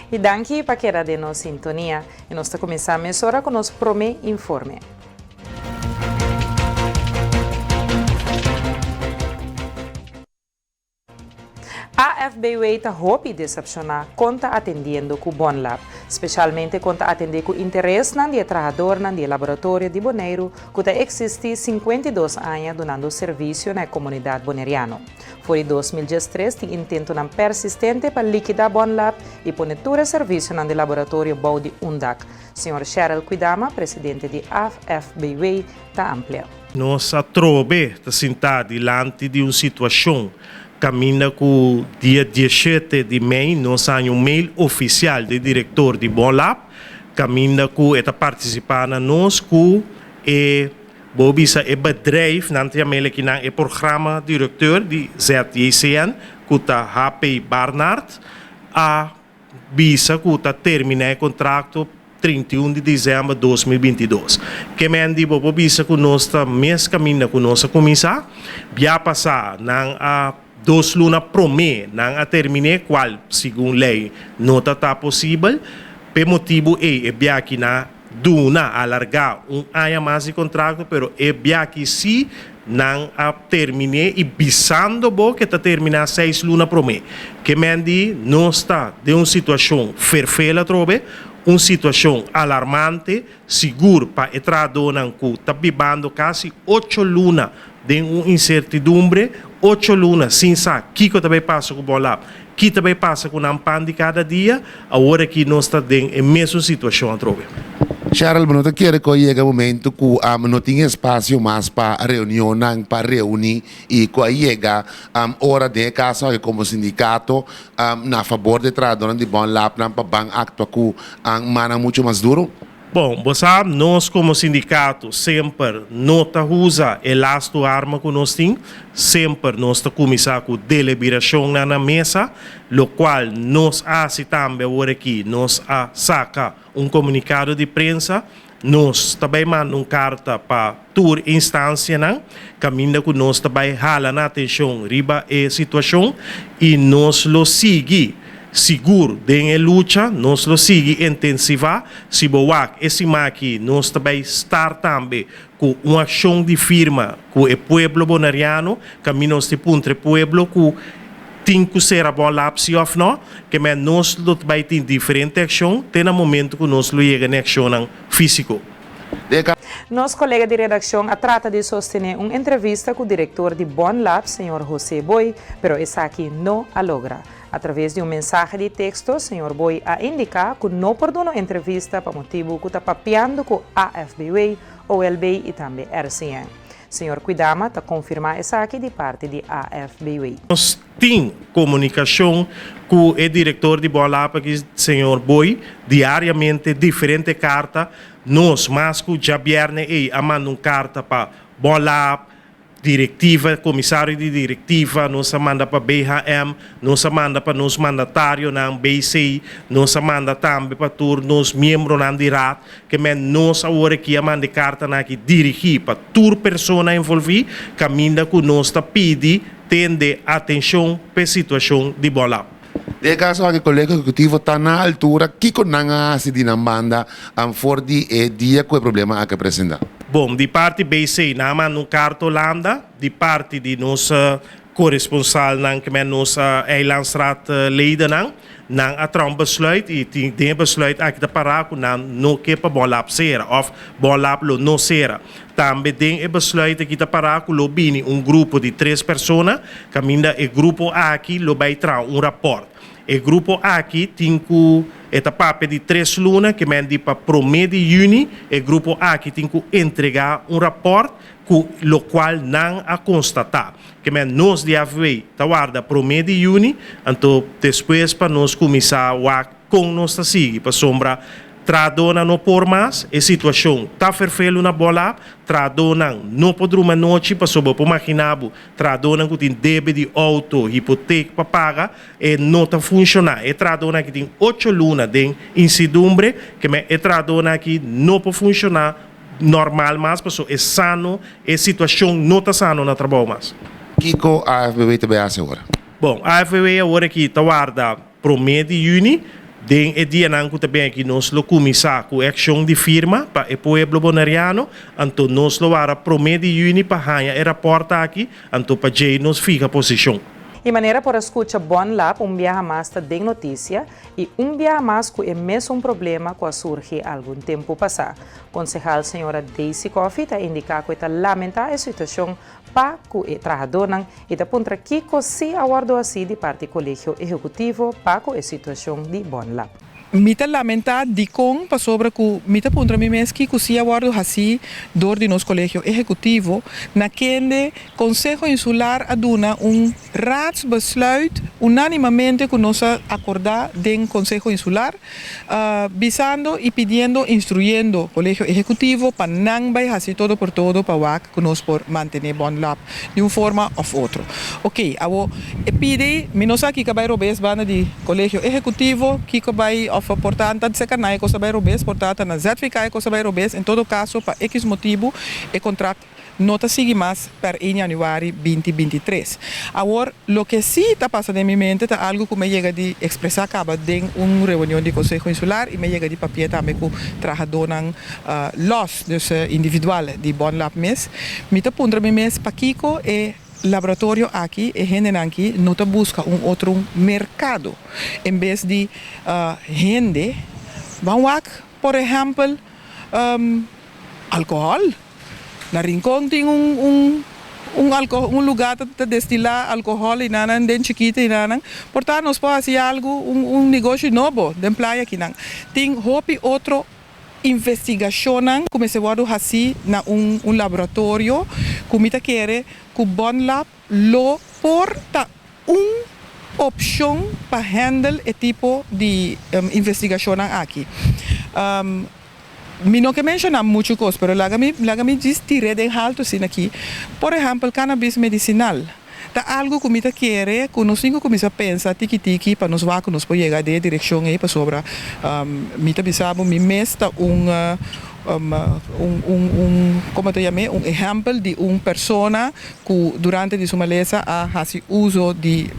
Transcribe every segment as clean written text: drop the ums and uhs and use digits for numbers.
I danki pa keda den nos sintonia. I nos ta kuminsá mesora ku nos promé informe. AFBW ta hopi desepshoná kon ta atendiendo ku Bonlab, speshalmente kon ta atendé ku interesnan di e trahadornan di e laboratorio di Boneiru ku ta eksistí 52 aña dunando servisio na e komunidat boneriano. For di 2013 tin intentonan persistente pa likidá Bonlab i pone tur e servisionan di laboratorio bou di un dak, Señor Sheryl Kwidama, presidente di AFBW, ta amplia. Nos atrobe ta sintá dilanti di un situashon kaminda ku dia diesshete di mei nos haña un mail ofisial di direktor di Bonlab kaminda ku e ta partisipá na nos ku e bo bisa e bedrijf, nan ta yam'el akinan e programa directeur di ZJCN ku ta HP Barnard a bisa ku ta terminá e kontrakto 31 di desèmber 2022. Ke men di bo por bisa ku nos ta mes kaminda ku nos a kuminsá. Bia pasá nan a dos luna promé nan a terminé kual segun lei no ta ta posibel. P'e motibu ei e bia aki nan a duna, alargá, un aña mas di kontrakto pero e bia aki sí nan a terminé i bisando bo ke ta terminá seis luna promé. Ke men di nos ta den un situashon ferfel atrobe, un situashon alarmante, sigur pa e trahadónan ku ta bibando kasi ocho luna den un insertidumbre, ocho luna sin sa kiko ta bai pasa ku Bonlab, ki ta bai pasa ku nan pan di kada dia, awor aki nos ta den e mesun situashon atrobe. Cheryl, bo no ta kere ku a yega momento ku no tin espasio mas pa reunionnan, pa reuní i ku a yega ora den e kaso aki komo sindikato na fabor di e trahadónan di Bonlabnan pa ban aktua ku mannan muchu mas duru? Bon, bo sa, nos komo sindikato semper no ta usa e lastu arma ku nos tin. Semper nos ta kuminsá ku deliberashonnan na mesa, lokual nos a hasi tambe awor aki. Nos a saka un komunikado di prensa, nos ta bai manda un karta pa tur instansianan kaminda ku nos ta bai hala nan atenshon riba e situashon i nos lo sigui Sigur den e lucha nos lo sigui intensivá. Si bo wak e siman aki nos ta bay start tambe ku un akshon di firma ku e pueblo boneriano, kaminda nos tin puntra e pueblo ku tin ku sera bon lap si òf no. Ke men nos lo bay tin diferente akshon te na momento ku nos lo yega na e akshonnan físiko. Nos kolega di redakshon a trata di sostené un entrevista ku direktor di Bon Lab, señor José Boy, pero esaki no a logra. A traves di un mensahe di teksto, señor Boy a indiká ku no por duna un entrevista pa motibu ku ta papiando ku AFBW, OLB i tambe RCN. Señor Kwidama ta konfirmá esaki di parti di AFBW. Nos tin komunikashon ku e direktor di Bon Lab aki, señor Boy, diariamente, diferente karta. Nos, mas ku djabièrnè ei, a manda un karta pa Bon Lab, Direktiva, komisario di direktiva, nos a manda pa BHM, nos a manda pa nos mandatarionan, BC, nos a manda tambe pa tur nos miembronan di raad, ke men nos awor aki a manda e kartanan aki dirigí pa tur persona envolví, kaminda ku nos ta pidi tende atenshon p'e situashon di Bòlap. Den e kaso aki Kolegio Ehekutivo ta na altura kiko nan a hasi di nan banda for di e dia ku e problema aki a presenta. Bon, di parti BC nan a manda un karta Holanda, di parti di nos koresponsalnan ke men nos eilandsraad ledennan, nan a traha un besluit i tin den e besluit aki ta pará ku nan no ke pa Bonlab sera òf Bonlab lo no sera. Tambe den e besluit aki ta pará ku lo bini un grupo di tres persona, kaminda e grupo aki lo bai traha un rapòrt. E grupo aki tin ku e ta papia di tres luna, ke men di pa promé di yüni e grupo aki tin ku entregá un rapòrt ku lokual nan a konstatá. Ke men nos di AVW ta warda promé di yüni, anto despues pa nos kuminsá wak Kon nos ta sigui? Pasobra trahadónan no por mas, e situashon ta ferfelu na Bolab, trahadónan no por drumi anochi pasobra bo por maginá bo, trahadónan ku tin debe di outo, hipotek pa paga, e no ta funshoná. E trahadónan aki tin ocho luna den insidumbre, ke men e trahadónan aki no por funshoná normal mas pasobra e sano, e situashon no ta sano na trabou mas. Kiko AFBW ta bay hasi awor? Bon, AFBW awor aki ta warda. Promé di yüni. Den e dianan ku ta bin aki nos lo kuminsá ku e akshon di firma pa e pueblo boneriano, anto nos lo wara promé di yüni pa haña e rapòrt aki, anto pa djei nos fiha posishon. E manera por a skucha Bonlab un biaha mas ta den notisia i un biaha mas ku e mesun problema ku a surgi algun tempu pasá. Konsehal señora Daisy Coffie ta indiká ku e ta lamentá e situashon pa ku e trahadónan i ta puntra kiko si a wòrdu hasí di parti Kolegio Ehekutivo pa ku e situashon di Bonlab. Mi ta lamentá dikon pasobra ku mi ta puntra mi mes kiko si a wòrdu hasí dor di nos Kolegio Ehekutivo na kende Konseho Insular a duna un raadsbesluit unánimamente ku nos a akordá den Konseho Insular bisando i pidiendo instruyendo Kolegio Ehekutivo pa nan bai hasi todo por todo pa wak ku nos por mantené Bonlab di un forma òf otro. Oké, awo e pidi, mi no sa kiko a bai robes banda di Kolegio Ehekutivo, kiko bai òf por ta ta sekarnai e kos a bai robes, por ta ta na ZVK e kos a bai robes, en todo kaso pa ekis motibu e kontrakt no ta sigui mas per ein januari 2023. Awor, loke sí ta pasa den mi mente ta algu ku mi a yega di ekspresá kaba den un reunion di Konseho Insular i mi a yega di papia tambe ku trahadónan lòs, dus individual, di Bonlab mes. Mi ta puntra mi mes pakiko e laboratorio aki, e hendenan aki no ta buska un otro merkado en bes di hende ban wak, por ehèmpel, alkohòl. Na Rincon tin un un un alko un lugá ta ta destilá alkohòl i nanan den chikito i nanan. Por ta nos por hasi algu un un negoshi nobo den playa akinan. Tin hopi otro investigashonnan ku mester wòrdu hasí na un un laboratorio ku mi ta kere ku Bonlab lo por ta un opshon pa hèndel e tipo di investigashonnan aki. Mi no ke menshoná muchu kos, pero laga mi laga mi djis tir'é den haltu asina aki. Por ehèmpel, kanabis medisinal ta algu ku mi ta kere ku nos tin ku kuminsá pensa tiki tiki pa nos wak ku nos por yega den e direkshon ei pasobra mi ta bisa bo mi mes ta un un un un komo ta yam'é un ehèmpel di un persona ku durante di su malesa a hasi uso di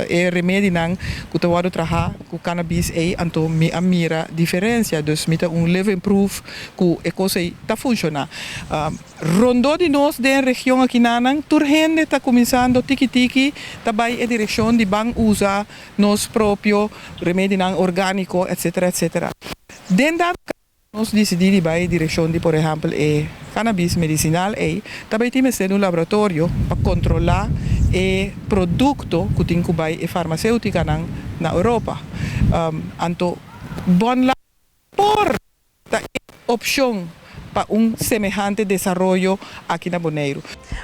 e remedinan ku ta wòrdu trahá ku cannabis ei, anto mi a mira diferencia, dus mi ta un living proof ku e kos ei ta funshoná. Rondó di nos den region akinanan tur hende ta kuminsando tiki tiki ta bai e direkshon di ban usa nos propio remedinan orgániko etcetera etcetera. Den dado Nos disidí di bai direkshon di por ehèmpel e cannabis medisinal ei, ta bai tin mester di un laboratorio pa kontrolá e produkto ku tin ku bai e farmaseutikanan na Europa. Anto Bonlab por ta e opshon pa un semehante desaroyo aki na Boneiru.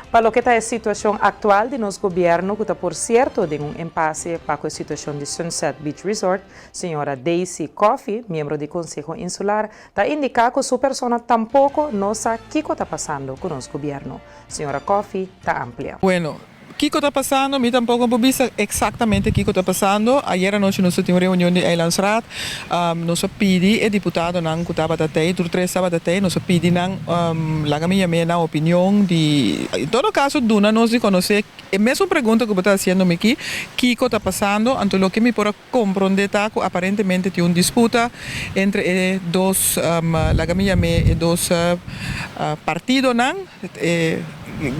Pa loke ta e situashon aktual di nos gobièrnu ku ta por sierto den un empase pa ku e situashon di Sunset Beach Resort, Señora Daisy Coffie, miembro di Konseho Insular, ta indiká ku su persona tampoko no sa kiko ta pasando ku nos gobièrnu. Señora Coffie ta amplia. Bueno, kiko ta pasando? Mi tampoko por bisa eksaktamente kiko ta pasando. Ayer anochi nos a tin un reunion di Eilandsraad. Nos a pidi e diputadonan ku tabata tei, tur tres tabata tei, nos a pidi nan laga mi yam'é nan opinion di, en todo kaso duna nos di konosé e mesun pregunta ku bo ta hasiendo mi aki, kiko ta pasando? Anto loke mi por a. Komprondé ta ku aparentemente tin un disputa entre e dos, laga mi yam'é e dos partidonan,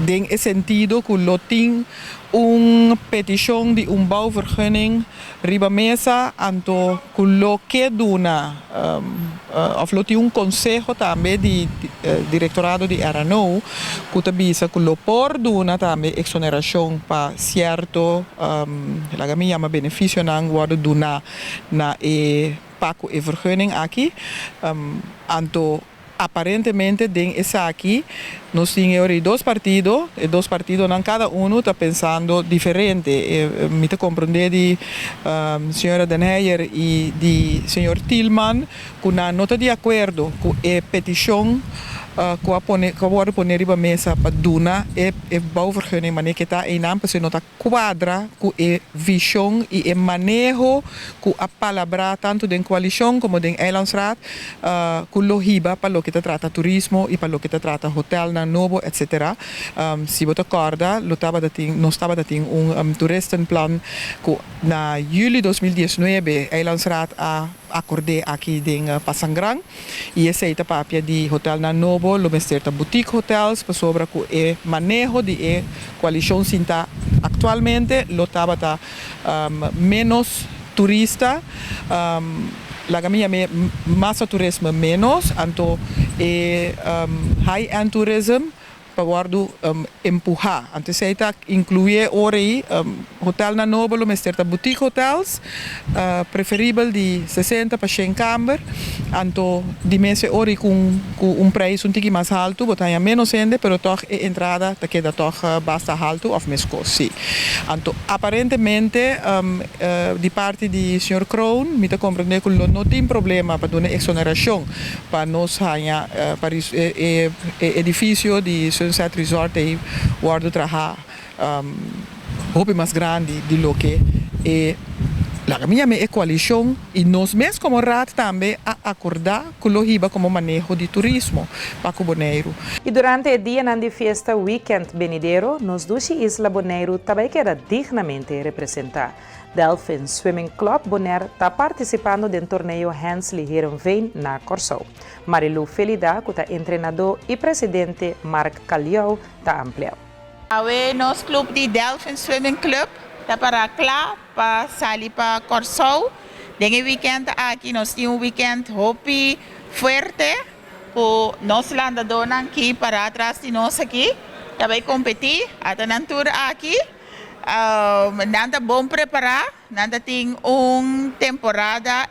den e sentido ku lo tin un petishon di un bouwvergunning riba mesa, anto ku lo ke duna òf lo tin un konseho tambe di direktorado di RNO ku ta bisa ku lo por duna tambe eksonerashon pa sierto Laga mi yama beneficionan wordo duna na e pa cu e vergunning aki. Anto aparentemente den esaki nos tin e ora di dos partido, e dos partidonan cada uno ta pensando diferente. Mi ta comprende di señora Den Heyer y di señor Thielman cu nan no ta di acuerdo cu e peticion. Ku a pone ku a wòrdu pone riba mesa pa duna e e bouwvergunning manera ke ta einan pasobra no ta kuadra ku e vishon i e maneho ku a palabrá tantu den koalishon komo den Eilandsraad ku lo hiba pa loke ta trata turismo i pa loke ta trata hotelnan nobo etcetera. Si bo ta kòrda lo tabata tin nos tabata tin un toeristenplan ku na juli 2019 Eilandsraad a akord'é aki den Pasangran. I esei ta papia di hotelnan nobo lo mester ta boutique hotels pasobra ku e maneho di e koalishon sinta aktualmente lo tabata ménos turista, laga mi yam'é masa turisme ménos, anto e high end tourism pa wòrdu empuhá. Anto esei ta inkluí e ora ei hotelnan nobo lo mester ta boutique hotels, preferibel di 60 pa 100 kamber. Anto di mes e ora ei ku ku un preis un tiki mas haltu bo ta haña ménos hende pero tòg e entrada ta keda tòg basta haltu òf meskos sí. Anto aparentemente di parti di señor Kroon mi ta komprendé ku lo no tin problema pa duna eksonerashon pa nos haña pa e edifisio di Sunset Resort ei wòrdu traha hopi mas grandi di loke e laga mi yam'é e koalishon i nos mes komo raad tambe a akordá ku lo hiba komo maneho di turismo pa ku Boneiru. I durante e dianan di fiesta wikènt benidero nos dushi isla Boneiru ta bai keda dignamente representá. Delfin Swimming Club Bonaire ta partisipando den torneo Hensley Heerenveen na Kòrsou. Marilou Felida ku ta entrenadó i presidente Mark Caliau ta amplia. Awe nos club di Delfin Swimming Club ta para kla pa sali pa Kòrsou. Den e weekend aki nos tin un weekend hopi fuerte ku nos landadónan ki para atras di nos aki ta bai kompetí. Ata nan tur aki. Nan ta bon prepará, nan ta tin un temporada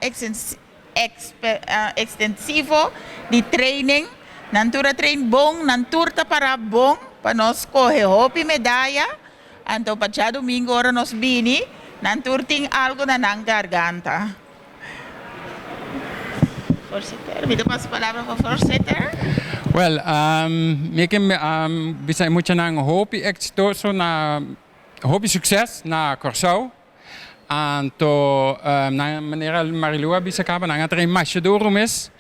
ekstensivo di training. Nan tur a train bon, nan tur ta pará bon pa nos kohe hopi medaya. Anto pa djadumingu ora nos bini, nan tur tin algu na nan garganta. Voorzitter, mi ta pasa palabra pa voorzitter. Wel, mi ke bisa e muchanan hopi eksitoso na hopi sukses na Kòrsou. Anto nan manera Marilou a bisa kaba nan a train masha duru mes.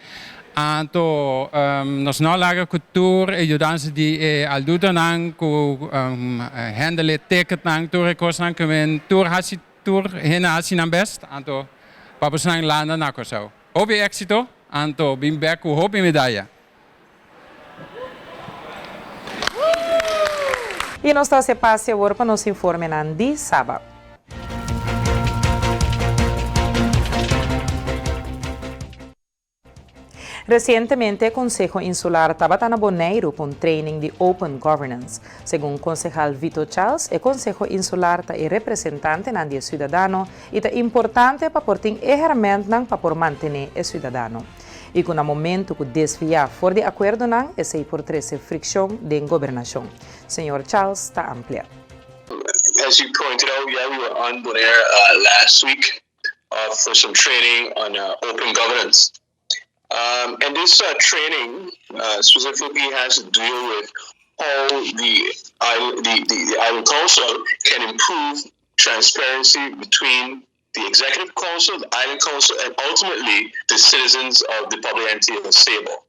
Anto nos no a laga ku tur e yudansa di e aldutonan ku handle e ticketnan tur e kosnan ku men tur hasi Tur hende a hasi nan best, anto pa bosonan landa na Kòrsou. Hopi éksito, anto bin bèk ku hopi medaya. I nos ta hasi pase awor pa nos informenan di Saba. Resientemente Konseho Insular tabata na Boneiru pa un training di Open Governance. Segun konsehal Vito Charles, e Konseho Insular ta e representantenan di e siudadano i ta importante pa por tin e hermentnan pa por mantené e siudadano. I ku na momentu ku desviá for di akuerdonan esei por trese frikshon den gobernashon. Señor Charles ta amplia. As you pointed out, yeah, we were on Bonaire last week. uh, for some training on uh, open governance. Um, and this uh, training uh, specifically has to deal with how the, the, the, the island council can improve transparency between the executive council, the island council, and ultimately the citizens of the public entity of Sable.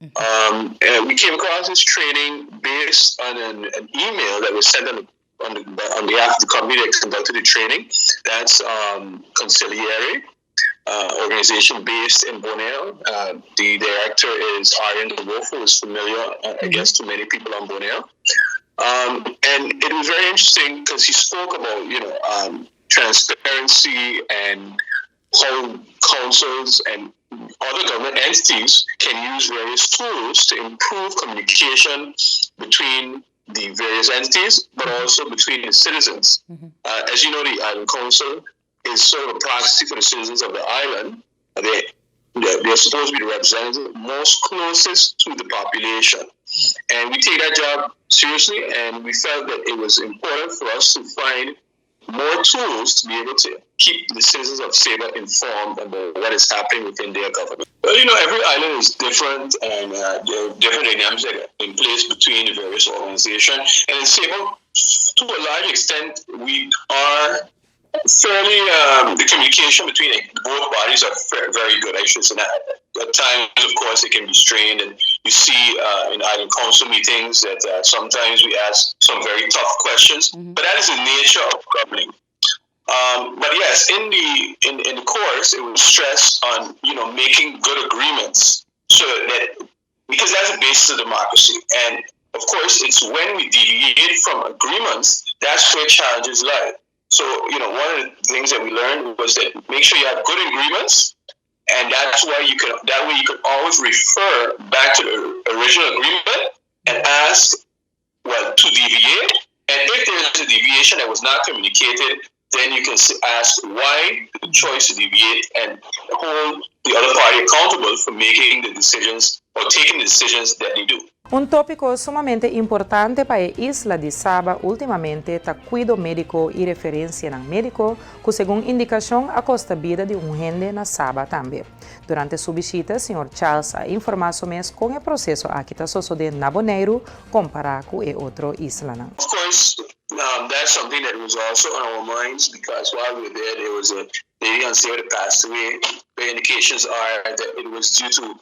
Um, and we came across this training based on an, an email that was sent on, the, on, the, on behalf of the company that conducted the training. That's um, Conciliere, uh, organization based in Bonaire. Uh, the director is Arjen de Wolf, who is familiar, uh, I mm-hmm. guess, to many people on Bonaire. Um, and it was very interesting because he spoke about, you know, um, transparency and how councils and other government entities can use various tools to improve communication between the various entities, but also between the citizens. Mm-hmm. Uh, as you know, the Island Council is sort of a proxy for the citizens of the island. They, they're supposed to be the representatives most closest to the population. And we take that job seriously, and we felt that it was important for us to find more tools to be able to keep the citizens of Saba informed about what is happening within their government. Well, every island is different, and there are different dynamics in place between the various organizations. And in Saba, to a large extent, we are fairly, the communication between both bodies are very good. I should say that. At times, of course, it can be strained, and you see in island council meetings that sometimes we ask some very tough questions, but that is the nature of governing. But yes, in the course, it was stressed on making good agreements so that, because that's the basis of democracy. And of course, it's when we deviate from agreements that's where challenges lie. So one of the things that we learned was that make sure you have good agreements, and that way you can always refer back to the original agreement and ask, well, to deviate. And if there is a deviation that was not communicated, then you can ask why the choice to deviate and hold the other party accountable for making the decisions or taking the decisions that they do. Un tópiko sumamente importante pa e isla di Saba últimamente ta kuido médiko i referensianan médiko, ku segun indikashon a kosta bida di un hende na Saba tambe. Durante su bishita, señor Charles a informá su mes kon e proseso aki ta sosodiendo na Boneiru kompará ku e otro islanan. Of course, that's something that was also on our minds because while we were there, there was a lady on Saba that passed away. The indications are that it was due to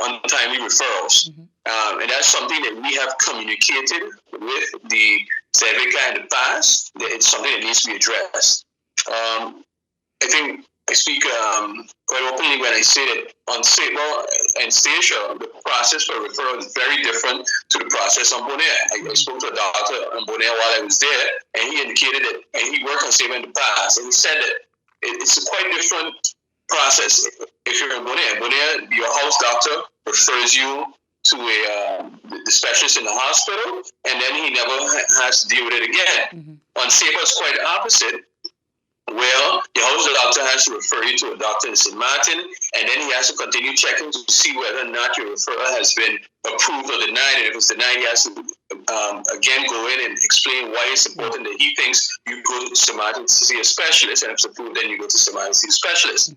untimely referrals. And that's something that we have communicated with the ZVK in the past, that it's something that needs to be addressed. I think I speak quite openly when I say that on Saba and Statia, the process for referral is very different to the process on Bonaire. I spoke to a doctor on Bonaire while I was there, and he indicated that, and he worked on Saba in the past, and he said that it's a quite different process if you're in Bonaire. Bonaire, your house doctor refers you to the specialist in the hospital, and then he never has to deal with it again. On Saba, it's quite the opposite. Well, the house doctor has to refer you to a doctor in St. Martin, and then he has to continue checking to see whether or not your referral has been approved or denied. And if it's denied, he has to again go in and explain why it's important that he thinks you go to St. Martin to see a specialist, and if it's approved, then you go to St. Martin to see a specialist.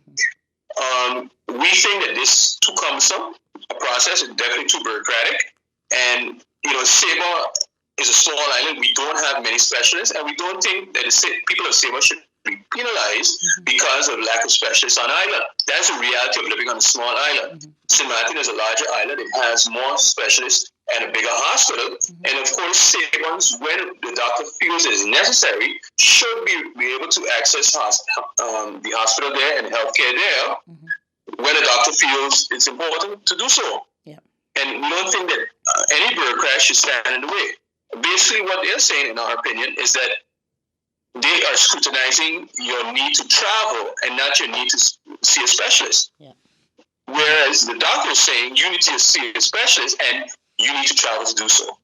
We think that this is too cumbersome a process, it's definitely too bureaucratic, and Saba is a small island. We don't have many specialists, and we don't think that the people of Saba should be penalized because of lack of specialists on island. That's the reality of living on a small island. St. Martin is a larger island. It has more specialists and a bigger hospital. And of course, Sabans, when the doctor feels it is necessary, should be able to access the hospital there and healthcare there when the doctor feels it's important to do so. And we don't think that any bureaucrat should stand in the way. Basically, what they're saying, in our opinion, is that they are scrutinizing your need to travel and not your need to see a specialist. Whereas the doctor is saying you need to see a specialist and you need to travel to do so.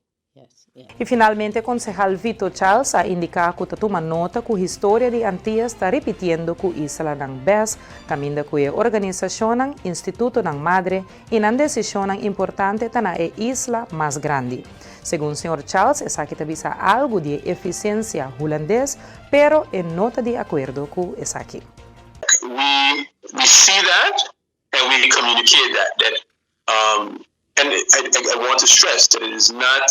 I finalmente, konsehal Vito Charles a indiká ku ta tuma nota ku historia di Antias ta ripitiendo ku islanan bes, kaminda ku e organisashon, institutonan madre i nan desishon importante ta na e isla mas grandi. Segun señor Charles, esaki ta bisa algu di efisiensia hulandes, pero e no ta di akuerdo ku esaki. We see that and we communicate that, and I want to stress that it is not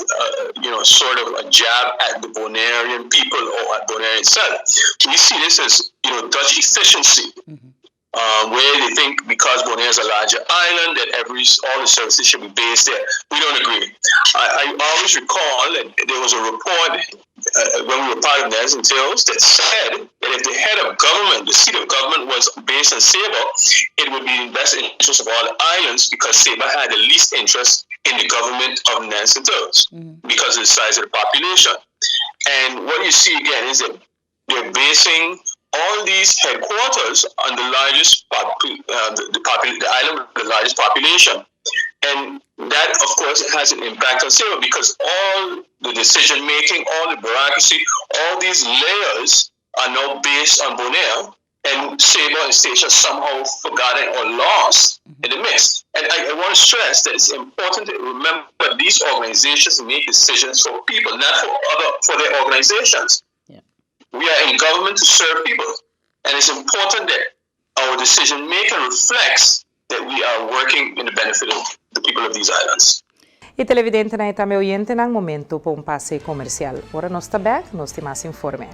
sort of a jab at the Bonairean people or at Bonaire itself. We see this as Dutch efficiency, where they think because Bonaire is a larger island that every all the services should be based there. We don't agree. I always recall that there was a report when we were part of Netherlands Antilles that said that if the head of government, the seat of government was based in Saba, it would be in the best interest of all the islands because Saba had the least interest in the government of Netherlands Antilles because of the size of the population. And what you see again is that they're basing all these headquarters on the largest the island with the largest population. And that, of course, has an impact on Saba because all the decision making, all the bureaucracy, all these layers are now based on Bonaire. And Saba and Statia somehow forgotten or lost in the mix. And I want to stress that it's important to remember these organizations make decisions for people, not for their organizations. We are in government to serve people. And it's important that our decision making reflects that we are working in the benefit of the people of these islands. I televidentenan i tambe oyentenan, momento pa un pase komersial. Ora nos ta bèk, nos tin mas informe.